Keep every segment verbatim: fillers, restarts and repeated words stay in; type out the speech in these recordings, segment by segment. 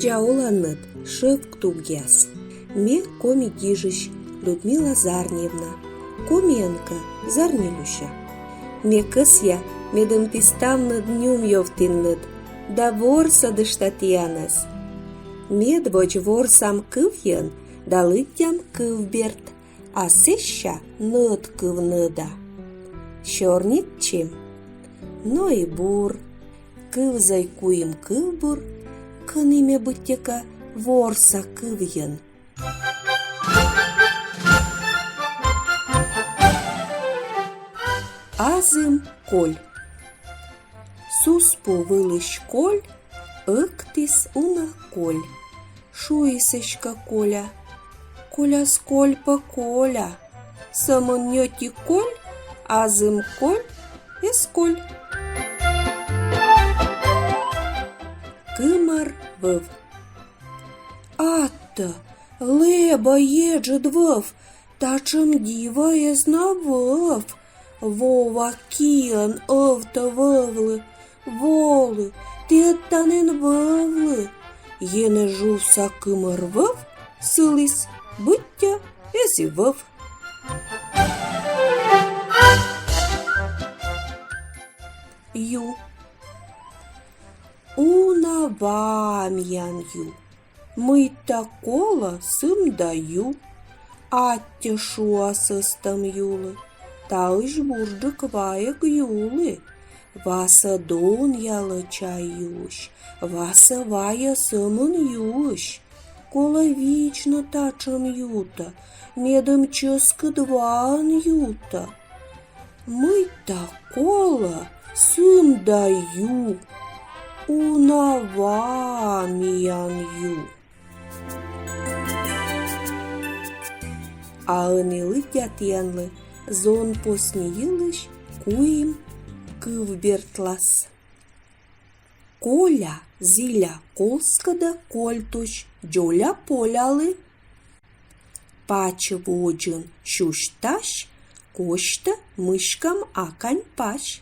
Оланныд, шӧвк тугъяс. Ме Коми гижысь Людмила Зарниевна, комиӧн кӧ, Зарни Люся. Ме кӧсъя, медым ті ставныд нюмъёвтінныд да ворсӧдышта тіянӧс. Медводз ворсам кывйӧн да лыддям кывберт, а сэсся нӧдкыв нӧда. Сёрнитчим. Но и бур. Кывзӧй куим кывбур, кӧні ме быттьӧкӧ ворса кывйӧн. Азым Коль. Сус пу вылысь Коль ӧктіс уна коль. Шуис эськӧ Коля: «Коляс коль пӧ коля». Сӧмын ньӧти коль, азым Коль эз коль. Кымӧр вӧв. Аттӧ, лэбӧ еджыд вӧв, татшӧм дива эз на вӧв. Вова киӧн ӧвтӧ вӧвлы: «Волы, тэ ӧд танӧ эн вӧвлы». Енэж жувса кымӧр вӧв сыліс, быттьӧ эз и вӧв. Ю. Уна ва миян ю. Мыйта колӧ, сымда ю. Аттьӧ шуас ӧзтӧм юлы: «Таысь бурджык ваӧг юлы. Васӧ донъялӧ чай юысь, васӧ вайӧ сӧмын юысь. Колӧ видзны татшӧм ютӧ, медым чӧскыд ваӧн ютӧ». Мыйта колӧ, сымда ю. Уна ва миян ю. А ӧні лыддя тіянлы зонпосни йылысь куим кывбертлас. Коля зіля колскӧдӧ коль тусь дзоля-полялы. Пач водзын сюсь-тась, косьтӧ мыськам акань пась.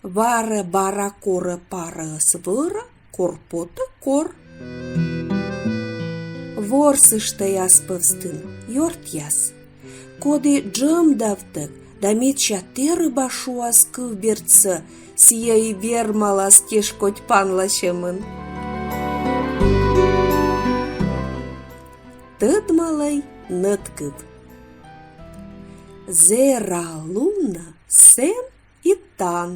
Варӧ бара, корӧ парӧ, ӧс вӧра, кор потӧ кор. Ворсыштӧй ас пӧвстын, ёртъяс. Коді джӧмдавтӧг да медся тэрыба шуас кывбертсӧ, сійӧ и вермалас тешкодь панласьӧмын. Тӧдмалӧй нӧдкыв. Зэра лунӧ сэн и тан,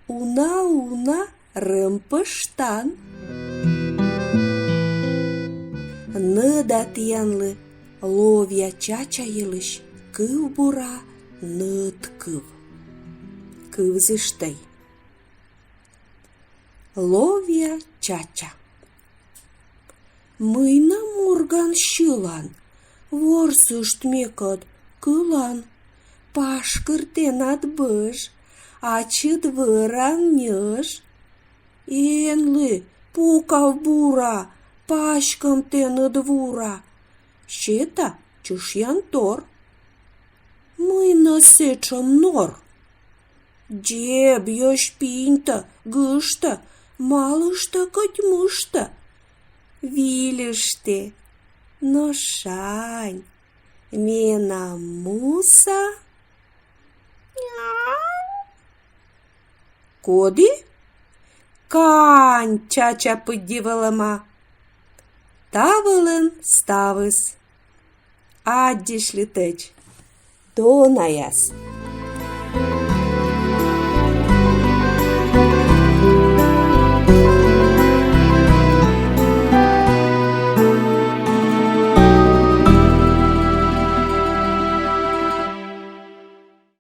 уна-уна рӧмпӧштан. Нӧда тіянлы ловъя чача йылысь кывбура нӧдкыв. Кывзыштӧй. Ловъя чача. Мый на, морган сьылан, ворсышт мекӧд кылан. Пашкыр тэнад бӧж, ачыд вӧран ньӧж. Энлы, пукав бура, паськӧм тэныд вура. Сета чышъян тор. Мый на сэтшӧм нор? Дзеб ёсь пиньтӧ, гыжтӧ, малыштӧ кӧть мыжтӧ. Вильыштӧ, но шань. Менам муса. Коді? Кань чача пыдди вӧлӧма. Та вылын ставыс. Аддзысьлытӧдз. Донаяс.